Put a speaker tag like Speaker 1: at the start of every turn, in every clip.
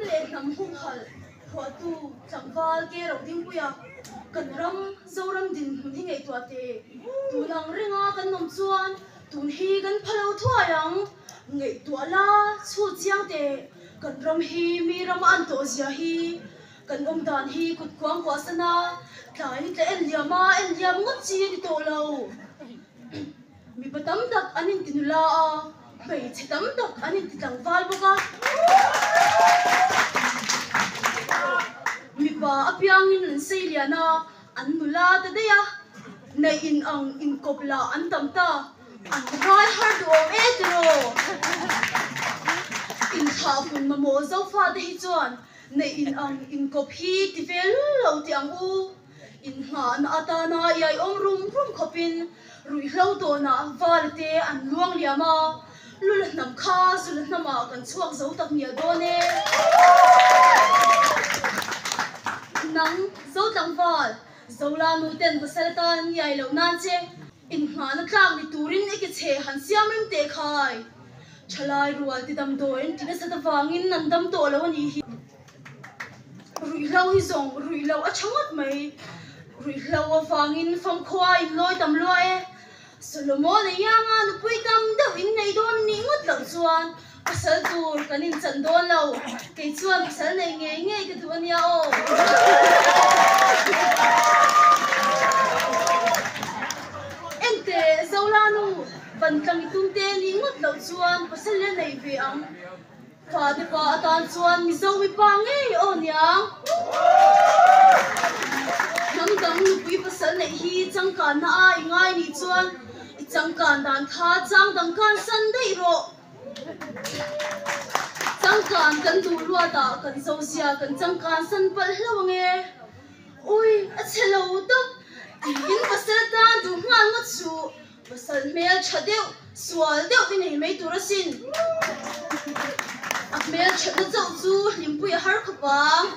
Speaker 1: leh hnam humhalh phuahtu tlangval ke ro dingpuia kan ram Zoram dinhmun hi ngaihtuah teh. Tun ang renga kan awm chuan tun hi kan pha lo thuai ang. Ngaihtuah la chhut chiang teh. Kan ram hi mi rama an tawh zia hi kan awm dan hi kut kuang kuah sana tlai ni tla en liam a en liam ngawt chi a ni tawh lo. Mipa tam tak an inti nula a, hmeichhe tam tak an inti tlangval bawk a. Mipa apiangin an sei lian a, an nula ta daih a, neih in ang inkawp lah an tam ta, an rai har duhawm e tiraw? Inthlah hun mamawh Zofate hi chuan neih in ang inkawp hi ti ve lul lo tih ang u. Inngahna atana iaiawm rum rum khawpin ruihhlo tawnah vala te an luang liam a, lula hnam kha zula hnamah kan chhuak zo tak ngial dawn e. Nang, zo tlangval, Zola nu ten pasal atan an iai loh nan che inngahna tlak ni turin i ke chhe han siam rem teh khai. Thalai rual ti damdawi an ti nasat avangin an dam tawh lo a nih hi. Ruihhlo hi zawng ruihlo a tha ngawt mai. Ruihhlo avangin famkhua in lawi tam lua e. Solomon a ianga nupui tam deuh in nei dawn nih ngawt loh chuan pasal tur kan inchan dawn lo. Kei chuan pasal nei ngei ngei ka duh a nia aw. Enteh Zolanu, Vantlang i tumte nih ngawt loh chuan pasal la nei ve ang. Fate pa atan chuan Mizo mipa ngei aw niang. Hnam dang nupui pasal neih hi changkanna a i ngai nih chuan i changkan dan kha chang dang kan san daih rawh. Changkan kan duh luatah kan Zozia kan changkan san palh hlauh ang e. Ui, a chhe lo tak tiin pasal atan duh nghal ngawt suh. Pasal hmel tha deuh, sual deuh i nei mai tur asin. A hmel thatna chauh chu hlimpui a har khawp ang.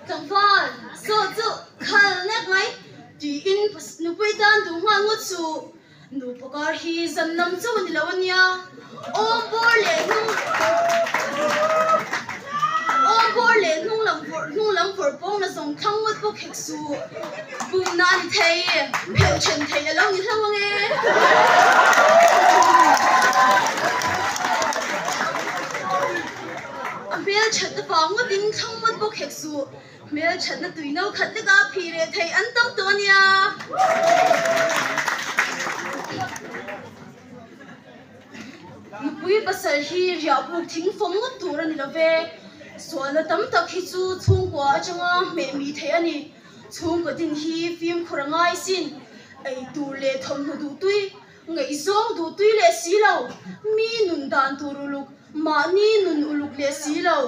Speaker 1: Tlangval, saw chu khal nek mai tiin nupui tan duh nghal ngawt suh. Nupa kar hi zan lam chauh a ni lo a nia. Awm bawr leh hnung Awm bawr leh hnung lam vawrh hnung lam vawrh pawng na zawng thlang ngawt bawk hek suh. Bumna a ni thei, pheuh then thei a lo ni hlauh ang e. A hmel that avang ngawtin thlang ngawt bawk hek suh. Hmel thatna tui no khat leka phih reh thei an tam tawh a nia. Nupui pasal hi riah buk thing fawm ngawt tur a ni lo ve. Sualna tam tak hi chu chhungkua atanga hmeh mi theih a ni. Chhungkaw din hi fimkhur a ngai sin. Ei tur leh thawmhnaw duh tui, ngaihzawng duh tui leh si lo, mi nun dan tur uluk, mahni nun uluk leh si lo,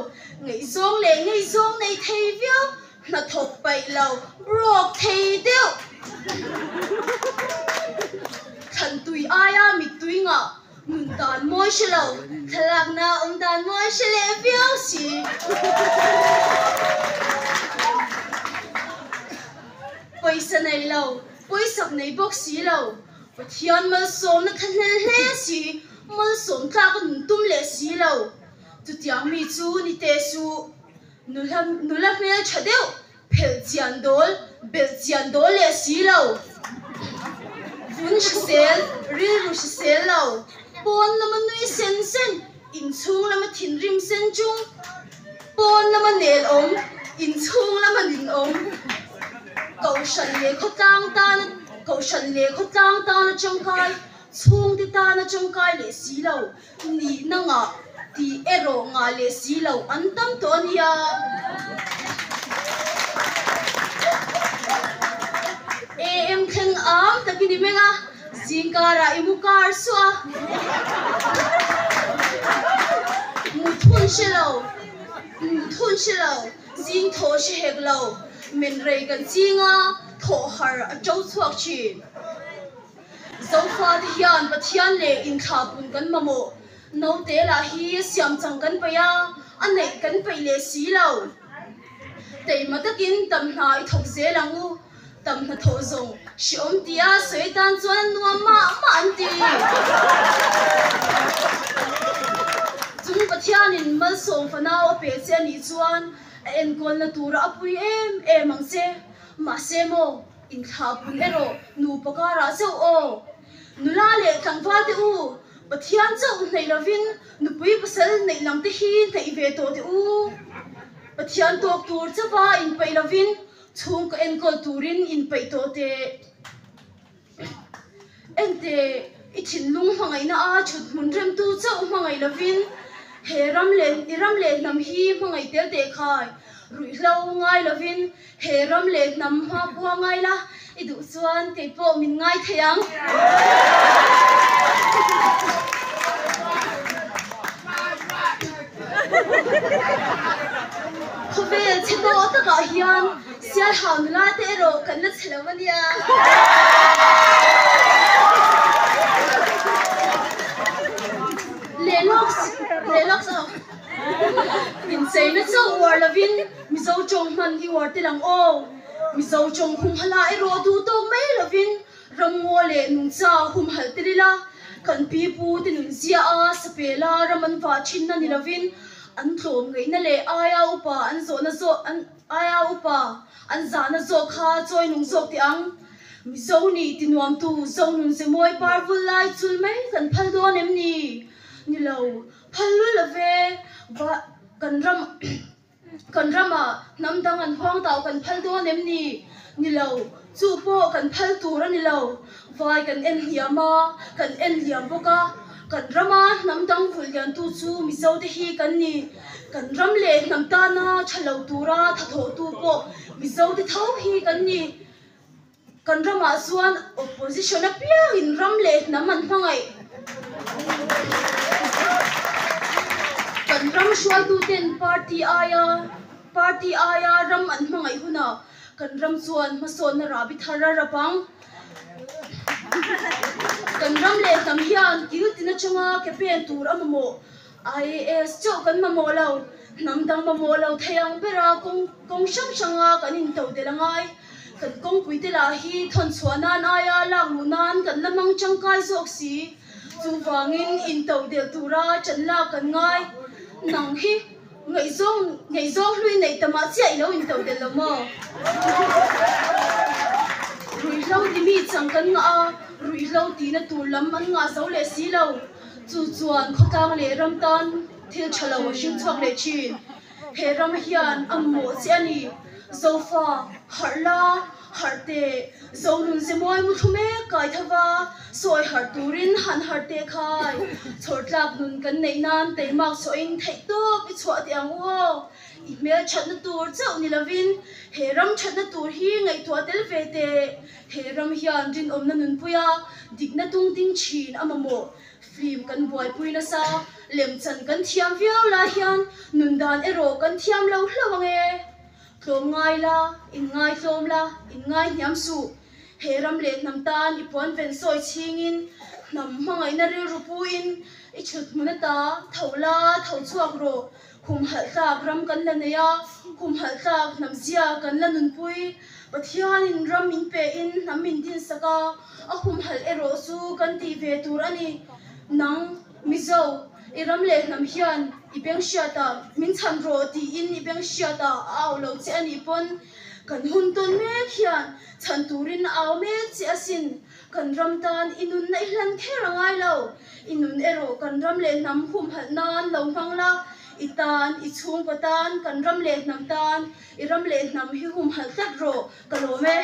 Speaker 1: ngaihzawng leh ngaihzawng nei thei viau, Hnathawk paih lo rawk thei deuh. Thlantui aia mittui ngah nun dan mawi hre lo, thlalakna awm dan mawi hre leh viau si. Pawisa nei lo, pawisak nei bawk si lo, Pathian malsawmna thlahlel hle si, malsawm tlak a nun tum leh si lo. Chutiang mi chu ni teh suh. Nula nula hmel tha deuh, phelh chian dawl, belh chian dawl leh si lo. Vun hrisel, rilru hrisel lo, pawn lama nui sen sen, inchhung lama thinrim sen chung, pawn lama nel awm, inchhung lama nin awm, Kohhran leh khawtlang tana Kohhran leh khawtlang tana tangkai, chhungte tana tangkai leh si lo. Nihna ngah tih erawh ngah leh si lo an tam tawh a nia. AM thleng am takin i meng a, zingkarah i mu kar suah a. Mut hun hre lo, mut hun hre lo, zing thaw hre hek lo, men rei kan ching a, thawh har a to chhuak thin. Zofate hian Pathian leh inthlahpun kan mamawh. Naute lah hi siam chang kan peih a, a neih kan peih leh si lo. Teima takin tam hna i thawk zel ang u. Tam hnathawh zawng hreawm tia sawi tan chuan a nuam mah mah an ti. Chung. Pathianin malsawm fanau a pe che a nih chuan a enkawlna tura a pui em em ang che. Mahse maw, inthlahpun erawh nupa karah chauh aw. Nula leh tlangval te u, Pathian chauh hnaih lovin nupui pasal neih lam te hi hnaih ve tawh teh u. Pathian tawk tur chauha inpeih lovin chhungkaw enkawl turin inpeih tawh teh. Ente, i thinlung hmangaihna a chhut hmun remtu chauh hmangaih lovin he ram leh i ram leh hnam hi hmangaih tel teh khai. Ruihhlo ngai lovin he ram leh hnam hma kua ngai la, i duh chuan kei pawh min ngai thei ang. Khawvel chhe tawh takah hian Sialhau nula te erawh kan la chhe lo a nia. Lehloks, lehloks aw. Incheina chauh uar lovin Mizo tawng hman i uar tel ang aw. Mizo tawng humhala erawh duh tawk mai lovin Ramngaw leh nungcha humhalh tel ila, kan pi pu te nun zia a sapela ram an vah thinna ni lovin an tlawm ngaihna leh aia upa an zawhna zawh an aia upa an zahna zawk kha chawi nung zawk teh ang. Mizo nih ti nuamtu Zonun ze mawi par vul lai chul mai kan phal dawn em ni? Ni lo, phal lul lo ve, va kan ram. Kan ramah hnam dang an huang tau kan phal dawn em ni? Ni lo, chu pawh kan phal tur a ni lo. Vai kan en hniam a, kan en liam bawk a. Kan rama hnam dang vulh liantu chu Mizo te hi kan ni. Kan ram leh hnam tana tha lo tura thathawhtu pawh Mizo te tho hi kan ni. Kan ramah chuan opposition apiangin ram leh hnam an hmangaih. Kan ram hruaituten party aia party aia ram an hmangaih hunah kan ram chuan hmasawnna rahbi thar a rap ang. Kan ram leh hnam hian kil tin atanga ke pen tur a mamawh. IAS chauh kan mamawh lo, hnam dang mamawh lo thei ang bera kawng kawng hrang hranga kan intodelh a ngai. Kan kawngpuite lah hi thawn chhuah nan aia lak luh nan kan la hmang tangkai zawk si. Chuvangin intodelh tura ṭan lak kan ngai. Nang hi ngaihzawng ngaihzawng hlui neih tamah chiah i lo intodelh lo maw? Ruihhlo timi chang kan ngah a, ruihhlo tihna tur lam an ngah zo leh si lo. Chu chuan khawtlang leh ram tan thil tha lo a hring chhuak leh thin. He ram hian a mamawh che a ni. Zofa, harh la, harh teh. Zonun ze mawi mu thlu mek kai tho va, sawi harh turin han harh teh khai. Chhawr tlak nun kan neih nan teimak chhuahin theih tawp i chhuah teh ang u aw. I hmel thatna tur chauh ni lovin he ram thatna tur hi ngaihtuah tel ve teh. He ram hian rinawmna nunpui a, dikna tung ding thin a mamawh. Film kan buaipui nasa, lemchan kan thiam viau lai hian nun dan erawh kan thiam lo hlauh ang e. Tlawm ngai la, inngai tlawm la, inngai hniam suh. He ram leh hnam tan i puan ven sawi chhingin, hnam hmangaihna rilru puin i chhut hmun ata tho la, tho chhuak rawh. Humhalh tlak ram kan la nei a, humhalh tlak hnam zia kan la nunpui. Pathianin ram min pein hnam min dinsak a, a humhalh erawh chu kan tih ve tur a ni. Nang, Mizo, i ram leh hnam hian i beng hriatah min chhan rawh tiin i beng hriatah a au lo che a nih pawn kan hun tawn mek hian chhan turin a au mek che asin. Kan ram tan i nunna i hlan kher a ngai lo. I nun erawh kan ram leh hnam humhalh nan lo hmang la, i tan, i chhungkaw tan, kan ram leh hnam tan, i ram leh hnam hi humhalh tlat rawh, ka lawm e.